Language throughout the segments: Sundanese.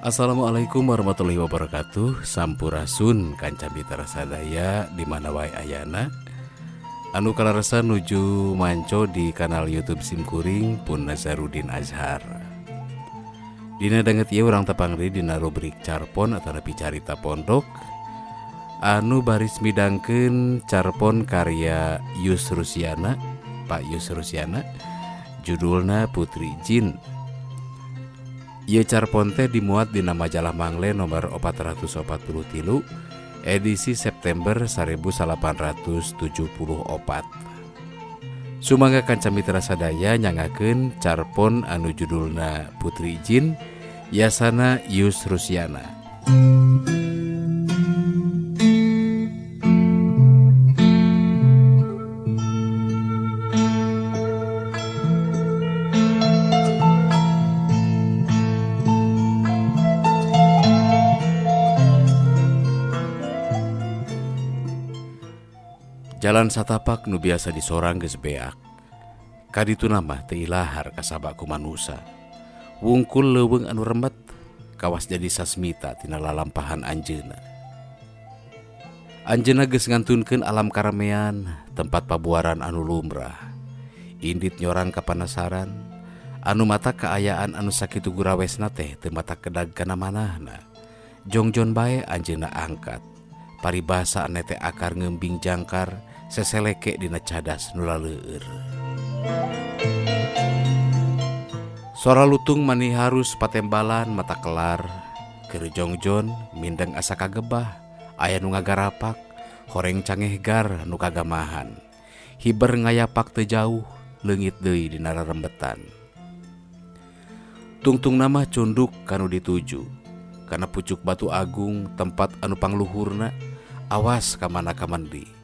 Assalamualaikum warahmatullahi wabarakatuh. Sampurasun kanca mitra sadaya di mana wae ayana. Anu kaleresan nuju manco di kanal YouTube Simkuring pun Nazarudin Azhar. Dina danget ieu urang tepang deui dina rubrik Carpon atanapi Carita Pondok anu baris midangkeun carpon karya Yus Rusiana, Pak Yus Rusiana, judulna Putri Jin. Ieu carpon teh dimuat dina majalah Mangle nomor 443 edisi September 1874. Sumangga kanca mitra sadaya nyangakeun carpon anu judulna Putri Jin yasana Yus Rusiana. Jalan satapak nu biasa disorang geus beak. Kadituna mah teu ilahar kasaba ku manusa. Wungkul leuweung anu remet kawas jadi sasmita tina lalampahan anjeunna. Anjeunna geus ngantunkeun alam karamean, tempat pabuaran anu lumrah. Indit nyorang kapanasaran, anu mata kaayaan anu sakitu gurawesna teh teu mata kedag kana manahna. Jongjon bae anjeunna angkat. Paribasa nete akar ngembing jangkar seseleke dina cadas nu laleueur. Sora lutung mani harus patembalan mata kelar, keur jongjon mindeng asa kagebah, aya nu ngagarapak, horeng cangehgar nu kagamahan. Hiber ngayapak teu jauh, leungit deui dina rerembetan. Tungtungna mah cunduk kanu dituju, kana pucuk batu agung tempat anu pangluhurna, awas ka mana kamendi.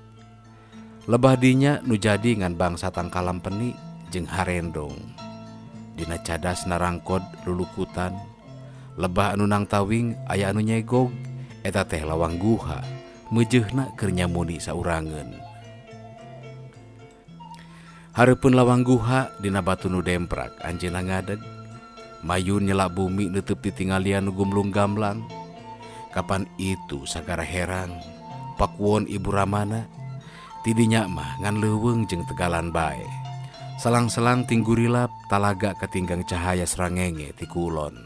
Lebah dinya nu jadi ngan bangsa tangkalam peni jeung harendong. Dina cadas narangkod lulukutan, lebah anu nangtawing aya anu nyegog, eta teh lawang guha, meujeuhna keur nyamuni saurangeun. Hareupeun lawang guha dina batu nu demprak anjeunna ngadeg, mayun nyelak bumi neuteub titinggalian nu gumlung gamblang. Kapan itu sagara herang, pakuon ibu ramana, tidinya mah ngan leuweung jeung tegalan bae. Selang-selang tinggurilap talaga katinggang cahaya srangenge ti kulon.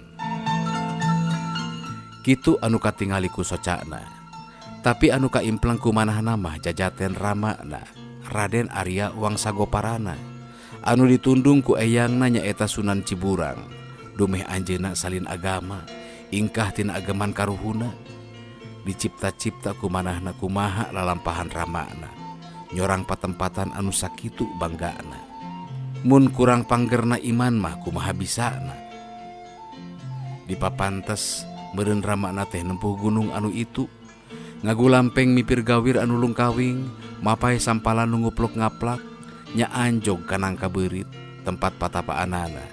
Kitu anu katingali ku socana. Tapi anu kaimpleng ku manahna mah jajaten ramana, Raden Arya Wangsagoparana. Anu ditundung ku eyangna nyaeta Sunan Ciburang. Dumeh anjeunna salin agama, ingkah tina ageman karuhuna. Dicipta-cipta ku manahna kumaha lalampahan ramana. Nyorang patempatan anu sakitu banggana. Mun kurang panggerna iman mah kumaha bisana. Dipapantes meureun ramana teh nempuh gunung anu itu. Ngagulampeng mipir gawir anu lungkawing, mapai sampalan nu ngupluk ngaplak, nya anjog kanangka beurit tempat patapaanana.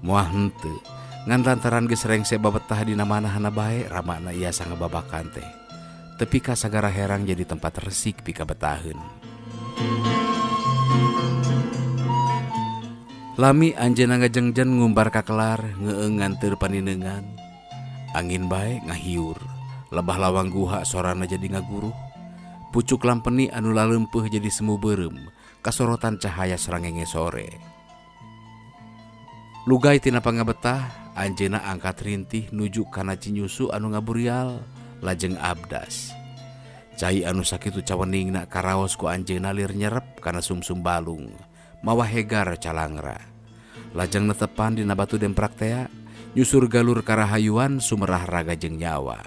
Moal henteu, ngan lantaran geus rengse babetah dina manahna bae ramana iasa ngababakan teh. Tepi ka sagara herang jadi tempat resik pikabetaheun. Lami anjeunna ngajengjen ngumbar kakelar, ngeueung nganteur paninengan. Angin bae ngahiur, lebah lawang guha sorana jadi ngaguruh. Pucuk lampeni anu laleumpeuh jadi semu beureum, kasorotan cahaya srangenge sore. Lugay tina pangabetah, anjeunna angkat rintih nuju kana cinyusu anu ngaburial, lajeng abdas. Cai anu sakitu caweningna karaos ku anjeunna lir nyerep kana sumsum balung, mawa hegar calangra. Lajeng netepan dina batu demprak tea, nyusur galur karahayuan sumerah raga jeung nyawa.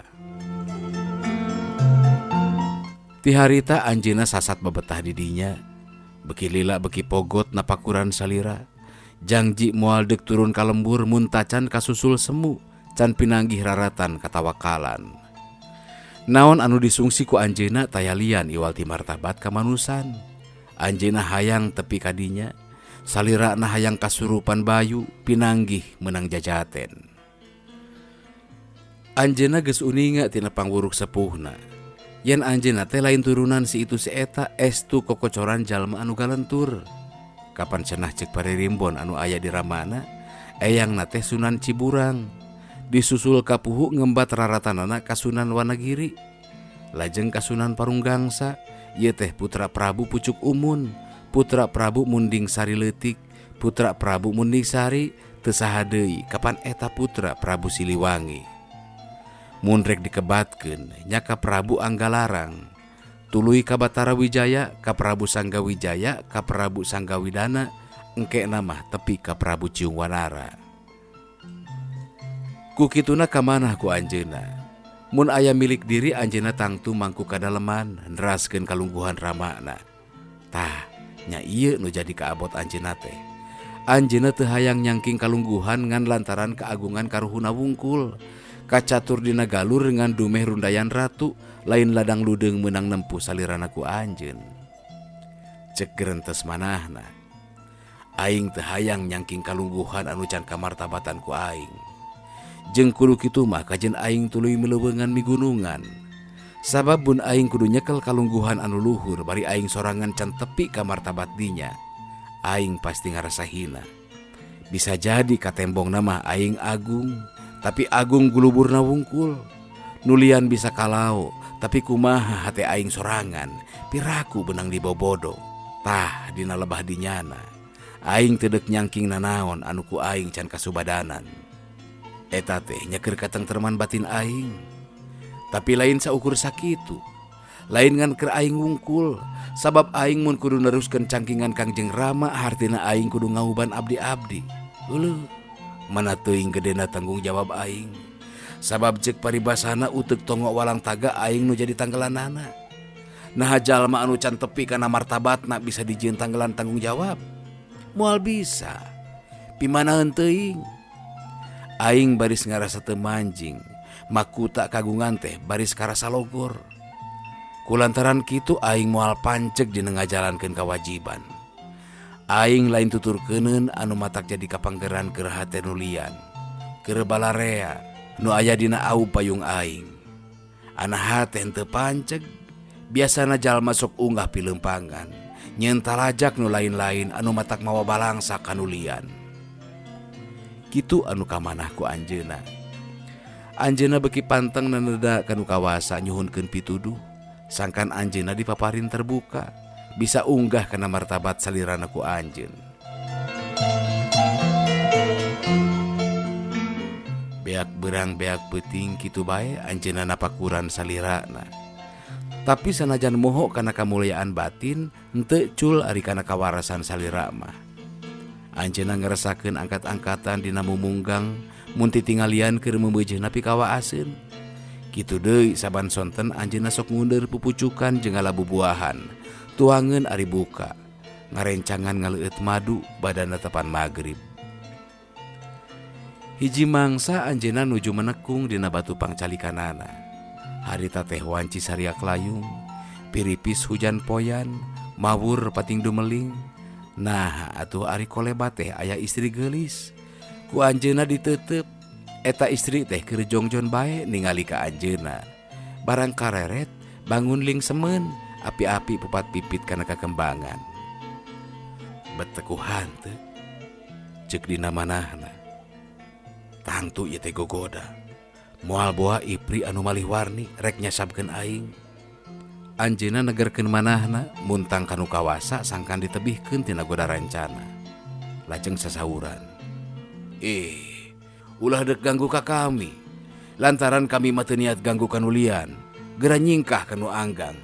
Ti harita anjeunna sasat babetah di dinya, beki lila beki pogot napakuran salira. Jangji moal deuk turun ka lembur mun tacan kasusul semu, can pinanggih raratan katawakalan. Naon anu disungsi ku anjeunna taya lian iwal ti martabat kamanusan. Anjeunna hayang tepi ka dinya, salirana hayang kasurupan bayu pinanggih meunang jajaten. Anjeunna geus uninga tina pangwuruk sepuhna. Yen anjeunna teh lain turunan si itu si eta estu kokocoran jalma anu galentur. Kapan cenah ceuk paririmbon anu aya di ramana, eyangna teh Sunan Ciburang. Disusul kapuhu ngembat raratanana ka Sunan Wanagiri. Lajeng ka Sunan Parunggangsa, ieu teh putra Prabu Pucuk Umun, putra Prabu Munding Sari leutik, putra Prabu Munding Sari teu saha deui kapan eta putra Prabu Siliwangi. Mun rek dikebatkeun nya ka Prabu Anggalarang, tuluy ka Batara Wijaya, ka Prabu Sanggawijaya, ka Prabu Sanggawidana, engkena mah tepi ka Prabu Ciung Wanara. Ku kituna kamanah ku anjeunna. Mun aya milik diri anjeunna tangtu mangku kadaleman neraskeun kalungguhan ramana. Tah, nya ieu nu jadi kaabot anjeunna teh. Anjeunna teu hayang nyangking kalungguhan ngan lantaran keagungan karuhuna wungkul. Kacatur dina galur ngan dumeh rundayan ratu, lain ladang ludeung meunang nempuh salirana ku anjeun. Cek gerentes manahna. Aing teu hayang nyangking kalungguhan anu can kamartabatan ku aing. Jeung kudu kitu mah kajen aing tuluy meleuweungan migunungan. Sabab mun aing kudu nyekel kalungguhan anu luhur bari aing sorangan can tepi ka martabat dinya, aing pasti ngarasa hina. Bisa jadi katembongna mah aing agung, tapi agung guluburna wungkul. Nulian bisa kalao, tapi kumaha hate aing sorangan, piraku benang dibobodo. Tah dina lebah dinyana, aing teu deuk nyangking nanaon anu ku aing can kasubadanan. Eta teh nya keur katengtreman batin aing. Tapi lain saukur sakitu. Lain ngan keur aing wungkul, sabab aing mun kudu neruskeun cangkingan Kangjeng Rama hartina aing kudu ngauban abdi-abdi. Euleuh, mana teuing gedena tanggung jawab aing. Sabab ceuk paribasana uteuk tongo walang taga aing nu jadi tanggelanana. Naha jalma anu can tepi kana martabatna bisa dijieun tanggelan tanggung jawab? Moal bisa. Pimanaheun teuing. Aing baris ngarasa teu manjing, makuta kagungan teh baris karasa logor. Kulantaran kitu aing moal panceg dina ngajalankeun kawajiban. Aing lain tuturkeuneun anu matak jadi kapanggeran keur hate nu lian, keur balarea nu aya dina au payung aing. Ana hate henteu panceg, biasana jalma sok unggah pileumpangan, nyeun talajak nu lain-lain anu matak mawa balangsa ka nu lian. Kitu anu kamanah ku anjeunna. Anjeunna beuki panteng naneda kanu kawasa nyuhunkeun pituduh, sangkan anjeunna dipaparin terbuka, bisa unggah kana martabat salirana ku anjeun. Beak berang beak peuting kitu bae anjeunna napakuran salirana. Tapi sanajan moho kana kamulyaan batin, henteu cul ari kana kawarasan salira mah. Anjeunna ngerasakeun angkat-angkatan dina mumunggang mun titingalian keur meumeujeuna pikawaaseun. Kitu deui saban sonten anjeunna sok nguneur pupucukan jeung ngalabubuahan, tuangeun ari buka, ngarencangan ngaleueut madu badana tepan magrib. Hiji mangsa anjeunna nuju menekung dina batu pangcalikanana. Harita teh wanci sariak layung, piripis hujan poyan, mawur pating dumeling. Nah, atuh ari kolebat teh aya istri geulis. Ku anjeunna diteuteup. Eta istri teh keur jongjon bae ningali ka anjeunna. Barang kareret bangun ling semen, api-api pupat pipit kana kakembangan. Betekuhan teu ceuk dina manahna. Tangtu ieu teh gogoda. Moal boa ipri anu malih warni rek nyasabkeun aing. Anjeunna negerkeun manahna muntang kanu kawasa sangkan ditebihkeun tina goda rancana. Lajeng sasauran. Ulah dek ganggu ka kami. Lantaran kami mah teu niat ganggu kanu lian, geura nyingkah kanu anggang.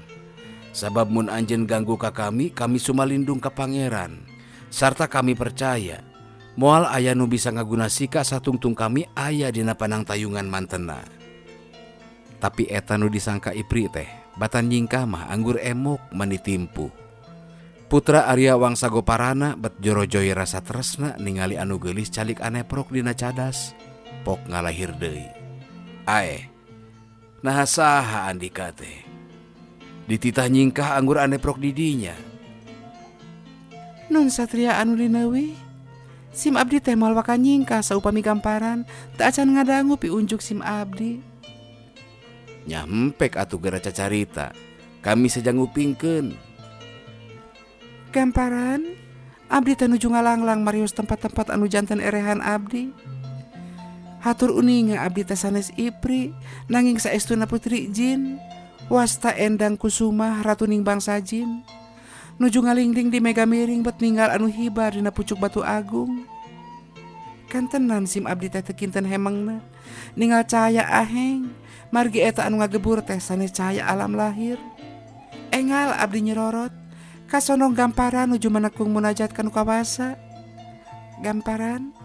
Sabab mun anjeun ganggu ka kami, kami sumalindung ka pangeran. Sarta kami percaya moal aya nu bisa ngaguna sika satungtung kami aya dina panangtayungan mantena. Tapi eta nu disangka ipri teh batan nyingkah mah anggur emok mani timpuh. Putra Arya Wangsa Goparana bet jorojoy rasa tresna ningali anu geulis calik aneprok dina cadas, pok ngalahir deui. Aeh, naha saha andika teh? Dititah nyingkah anggur aneprok di dinya. Nun satria anu lineuwih, sim abdi teh moal waka nyingkah saupami gamparan, teu acan ngadangu piunjuk sim abdi. Nyampek atuh geura cacarita, kami sajang ngupingkeun. Gamparan, abdi teh nuju ngalanglang marios tempat-tempat anu janten erehan abdi. Hatur uninga abdi teh sanes Ipri nanging saestuna putri jin wasta Endang Kusuma ratuning bangsa jin. Nuju ngalingding di mega miring bet ninggal anu hibar dina pucuk batu agung. Kantenan sim abdi teh teu kinten hemengna ninggal cahaya aheng margi eta anu ngagebur teh sanes cahaya alam lahir. Engal abdi nyerorot kasonong gamparan nuju manekung munajat kanu kawasa. Gamparan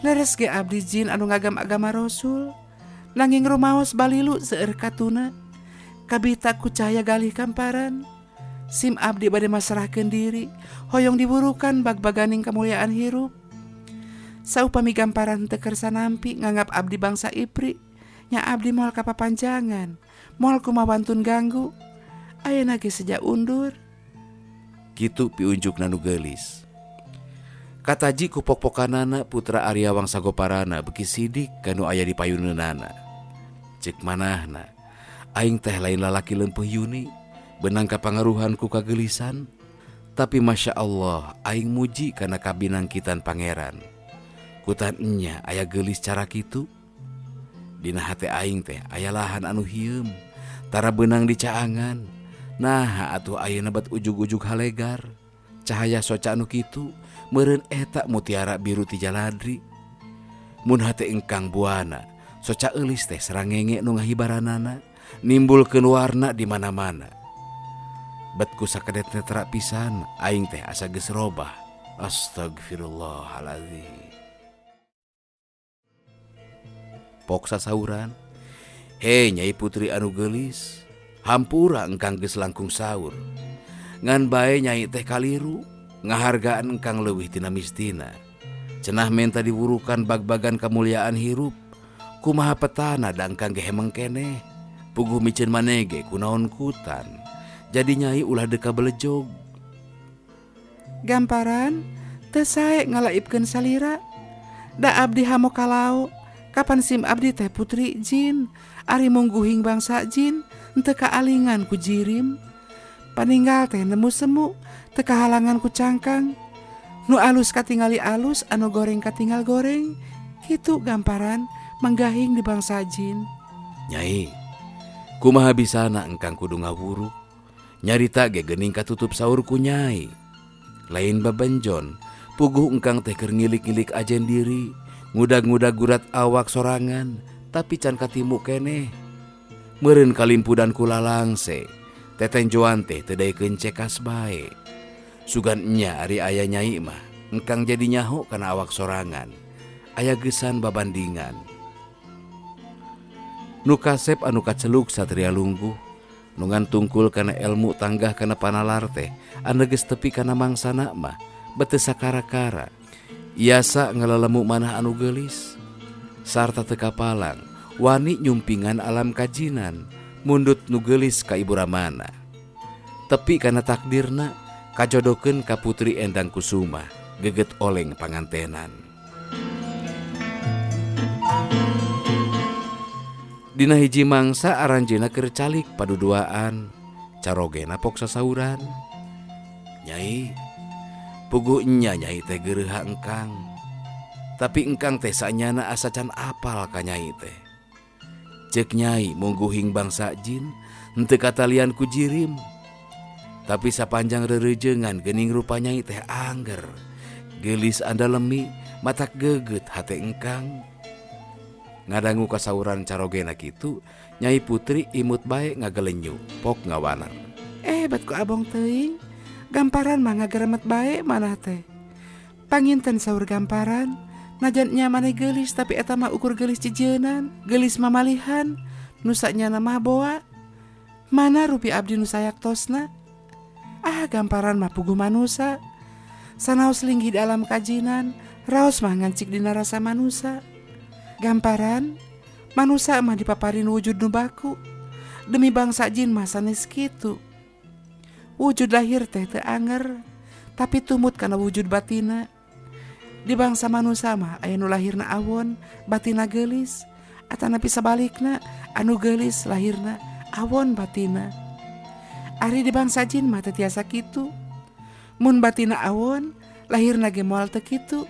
leres ge abdi jin anu ngagam agama Rasul nanging rumaos balilu seueur katuna kabita ku cahaya galih gamparan. Sim abdi bade masrahkeun diri hoyong diburukan bag-baganing kamuliaan hirup. Saupami gamparan teu kersa nampi nganggap abdi bangsa Ipri nya abdi moal kapapanjangan moal kumawantun ganggu ayeuna ge seja undur. Kitu piunjukna nu geulis. Kataji ku pok-pokanana putra Arya Wangsa Goparana beuki sidik kanu aya di payuneunana. Ceuk manahna aing teh lain lalaki leumpeuh yuni benang kapangaruhan ku kagelisan, tapi masya Allah aing muji kana kabinangkitan pangeran. Kutan enya aya geulis cara kitu. Dina hate aing teh aya lahan anu hieum tara beunang dicaangan. Nah atuh ayeuna bat ujug-ujug halegar cahaya soca anu kitu meureun eta mutiara biru ti jaladri. Mun hate engkang buana soca eulis teh sarangenge nu ngahibaranana nimbulkeun warna di mana-mana. Bet ku sakedet netra pisan aing teh asa geus robah. Astagfirullahaladzim. Pok sasauran, he Nyai Putri anu geulis, hampura engkang geus langkung saur. Ngan bae nyai teh kaliru, ngahargaan engkang leuwih tina mistina. Cenah menta diwurukan bag-bagan kamuliaan hirup, kumaha petana da engkang ge hemeng keneh. Puguh miceun manege kunaon kutan. Jadi nyai ulah deka belejog. Gamparan teu sae ngalaipkeun salira. Da abdi hamo kalao kapan sim abdi teh putri jin, ari mungguhing bangsa jin henteu kaalingan ku jirim. Paninggal teh nemu semu teu kahalangan ku cangkang. Nu alus katingali alus, anu goreng katinggal goreng. Kitu gamparan manggahing di bangsa jin. Nyai, kumaha bisana engkang kudu ngawuruk? Nyarita ge geuning katutup saur ku nyai. Lain babenjon, puguh engkang teh keur ngilik-ngilik ajen diri, ngudag-ngudag gurat awak sorangan, tapi can katimu keneh. Meureun kalimpudan ku lalangse, tetenjoan teh teu daekeun cekas bae. Sugan enya ari aya nyai mah, engkang jadi nyaho kana awak sorangan. Aya gesan babandingan. Nu kasep anu kaceluk satria lungguh, nu ngantungkul kana elmu tanggah kana panalar teh, anu geus tepi kana mangsana mah, bete sakara-kara. Iasa ngalelemu manah anu geulis, sarta teu kapalang, wani nyumpingan alam kajinan, mundut nu geulis ka ibu ramana. Tepi kana takdirna, kajodokeun ka Putri Endang Kusuma, geget oleng pangantenan. Dina hiji mangsa aranjeuna keur calik paduduaan, carogena pok sasauran. Nyai, puguh enya nyai teh geureuha engkang. Tapi engkang teh sanyana asa can apal ka nyai teh. Ceuk nyai mungguhing bangsa jin, henteu katalian ku jirim. Tapi sapanjang reureujeungan geuning rupa nyai teh angger. Geulis andalemi, matak geget hate engkang. Ngadangu kasauran carogena kitu, Nyai Putri imut bae ngagelenyu, pok ngawanar. Bet ku abong teuing, gamparan mah ngageremet bae manah teh. Panginten saur gamparan, najan nya maneh geulis tapi eta mah ukur geulis cicienan, geulis mamalihan, nu sanyana mah boa. Mana rupi abdi nu sayaktosna? Ah, gamparan mah puguh manusa. Sanaos linggih di alam kajinan, raos mah ngancik dina rasa manusa. Gamparan manusa mah dipaparin wujud nu baku. Demi bangsa jin mah sanes kitu. Wujud lahir teh teu anger, tapi tumut kana wujud batina. Di bangsa manusa mah aya nu lahirna awon, batina geulis, atanapi sabalikna anu geulis lahirna awon batina. Ari di bangsa jin mah teu tiasa kitu. Mun batina awon, lahirna ge moal teu kitu.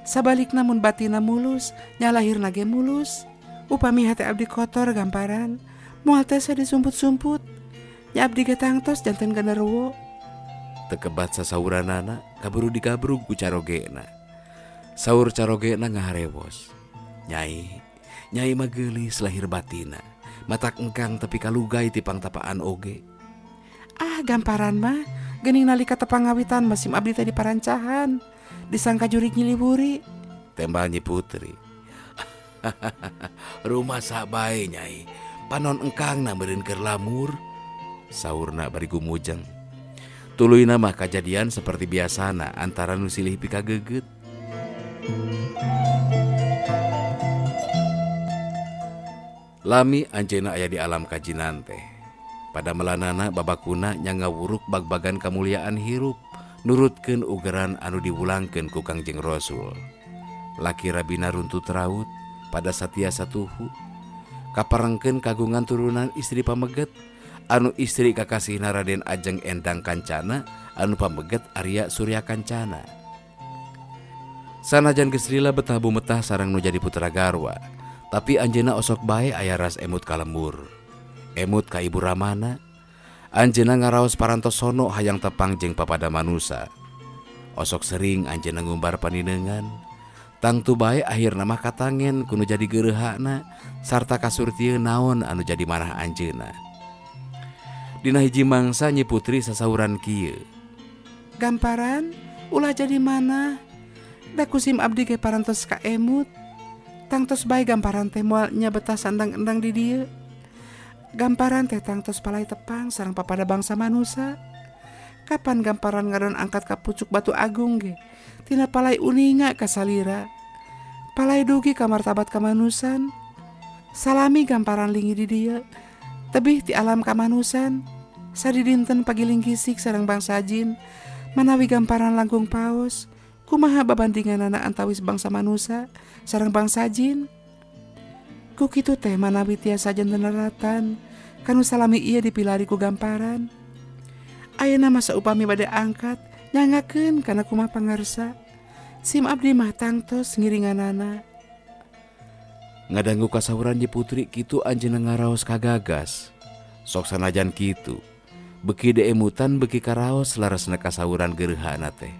Sabalikna mun batinna mulus, nya lahirna ge mulus. Upami hate abdi kotor gamparan, moal tiasa disumput-sumput. Nya abdi ge tangtos janten genderuwo. Teu kebat sasauranana kaburu digabrug ku carogena. Saur carogena ngaharewos. Nyai, nyai mah geulis lahir batina. Matak engkang tepi ka lugay ti pangtapaan oge. Ah, gamparan mah geuning nalika tepang ngawitan mah sim abdi teh diparancahan. Disangka jurig nyiliwuri. Tembal Nyi Putri. Rumasa bae nyai, panon engkangna meureun keur lamur. Saurna bari gumujeng. Tuluyna mah kajadian seperti biasana antara nu silih pikageget. Lami anjeunna aya di alam kajinan teh. Pada melanana babakuna nya ngawuruk bag-bagan kamuliaan hirup, nurutkeun ugeran anu diwulangkeun ku Kangjeng Rasul. Laki rabina runtut raut pada satia satuhu. Kaparengkeun kagungan turunan istri pameget, anu istri kakasihna Raden Ajeng Endang Kancana, anu pameget Arya Surya Kancana. Sanajan geus lila betah bumetah sareng nu jadi putra garwa, tapi anjeunna osok bae aya ras emut ka lembur. Emut ka ibu ramana. Anjeunna ngaraos parantos sono hayang tepang jeung papada manusa. Osok sering anjeunna ngumbar paninengan. Tangtu bae akhirna mah katangen ku nu jadi geureuhana sarta kasurtieun naon anu jadi manah anjeunna. Dina hiji mangsa Nyi Putri sasauran kieu. Gamparan ulah jadi manah. Da ku sim abdi ge parantos ka emut. Tangtos bae gamparan teh moal nya betah sandang-endang di dieu. Gamparan teh tangtos palai tepang sareng papada bangsa manusa. Kapan gamparan ngadon angkat ka pucuk batu agung ge? Tina palai uninga ka salira. Palai dugi ka martabat kamanusan. Salami gamparan lingi di dieu. Tebih ti alam kamanusan. Sadidinten pagiling gisik sareng bangsa jin. Manawi gamparan langkung paos. Kumaha babandinganana antawis bangsa manusa sareng bangsa jin? Ku kitu teh manawi tiasa janten daratan kanu salami ieu dipilari ku gamparan. Ayeuna masa upami bade angkat nyangakeun kana kumaha pangarsa. Sim abdi mah tangtos ngiringanana. Ngadangu kasauran Nyi Putri kitu anjeunna ngaraos kagagas. Sok sanajan kitu, beki deemutan beki karaos laresna kasauran geureuhana teh.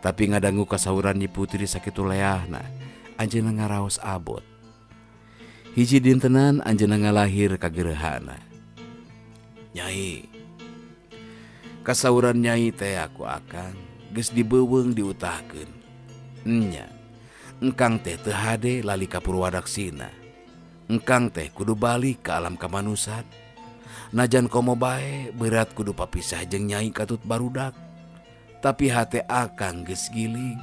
Tapi ngadangu kasauran Nyi Putri sakitu leahna, anjeunna ngaraos abot. Hiji dintenan anjeunna ngalahir ka geureuhana. Nyai, kasauran nyai teh aku akang geus dibeuweung diutahkeun. Nya, engkang teh teu hade lali ka Purwadaksina. Engkang teh kudu balik ka alam kamanusan. Najan komo bae berat kudu papisah jeung nyai katut barudak. Tapi hate akang geus gilig.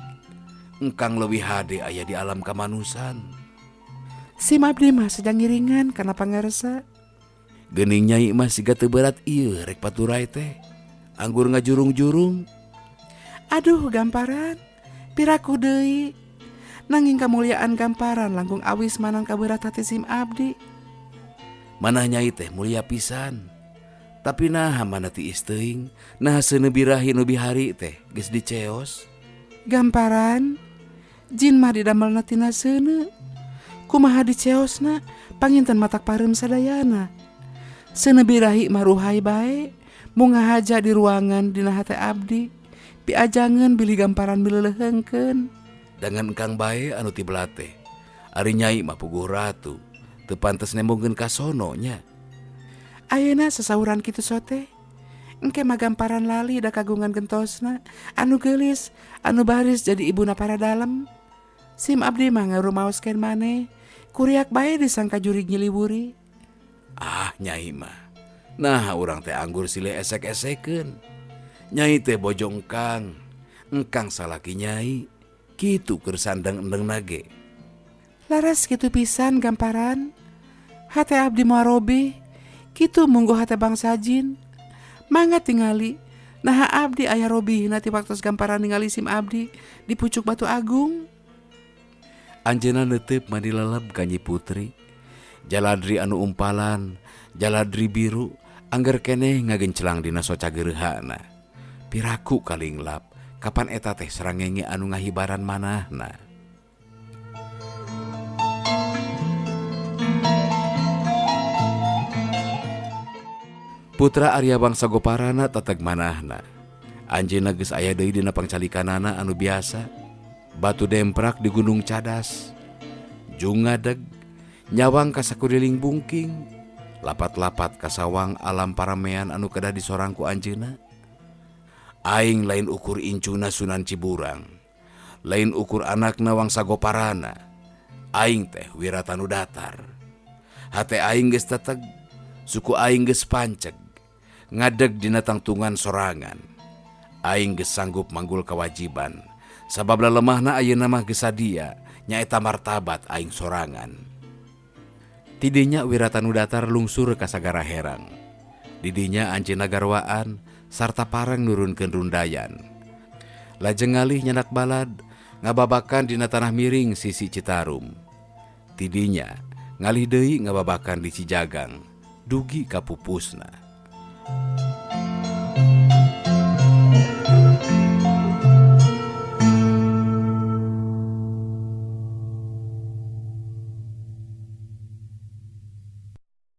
Engkang leuwih hade aya di alam kamanusan. Sim abdi mah sedang ngiringan kana pangarsa. Geuning nyai mah siga teu berat ieu rek paturai teh. Anggur ngajurung-jurung. Aduh gamparan, piraku deui. Nanging kamuliaan gamparan langkung awis manang kaberat hati sim abdi. Manah nyai teh mulia pisan. Tapi naha mana tiis teuing, naha seuneu birahi nu bihari teh geus diceos. Gamparan, jin mah didamelna tina seuneu. Kumaha diceosna, panginten matak pareum sadayana. Seuneu birahi mah ruhai bae, mung ngahaja di ruangan dina hate abdi. Piajangeun bilih gamparan mileuleheungkeun. Dangan engkang bae anu ti belate. Ari nyai mah puguh ratu, teu pantes nembongkeun ka sono nya. Ayeuna sasauran kitu sote. Engke mah gamparan lali da kagungan gentosna, anu geulis, anu baris jadi ibuna para dalem. Sim abdi mah ngarumaoskeun maneh, kuriak bae disangka jurig nyiliwuri. Ah nyai mah. Nah urang teh anggur silih esek-esekeun. Nyai teh bojo engkang, engkang salaki nyai. Kitu keur sandang endeng nage. Laras kitu pisan gamparan. Hate abdi moal robih. Kitu munggu hate bangsa jin. Mangga tingali. Naha abdi aya robihna ti waktos gamparan ningali sim abdi di pucuk batu agung. Anjeunna neuteup mani leleb ka Nyi Putri. Jaladri anu umpalan, jaladri biru, angger keneh ngagencelang dina soca geureuhana. Piraku kalinglap, kapan eta teh sarangenge anu ngahibaran manahna. Putra Arya Bangsa Goparana teteg manahna. Anjeunna geus aya deui dina pangcalikanana anu biasa. Batu demprak di Gunung Cadas. Jung ngadeg nyawang ka sakuriling bungking. Lapat-lapat kasawang alam paramean anu kedah disorang ku anjeunna. Aing lain ukur incuna Sunan Ciburang. Lain ukur anakna Wangsa Goparana. Aing teh Wiratanu datar. Hate aing geus teteg, suku aing geus panceg. Ngadeg dina tangtungan sorangan. Aing geus sanggup manggul kewajiban. Sabab lelemahna ayeuna mah geus sadia, nyaeta martabat aing sorangan. Tidinya Wiratanu datar lungsur ka Sagara Herang. Didinya anjeunna garwaan sarta pareng nurunkeun rundayan. Lajeng ngalih nyandak balad ngababakan dina tanah miring sisi Citarum. Tidinya ngalih deui ngababakan di Cijagang, dugi ka pupusna.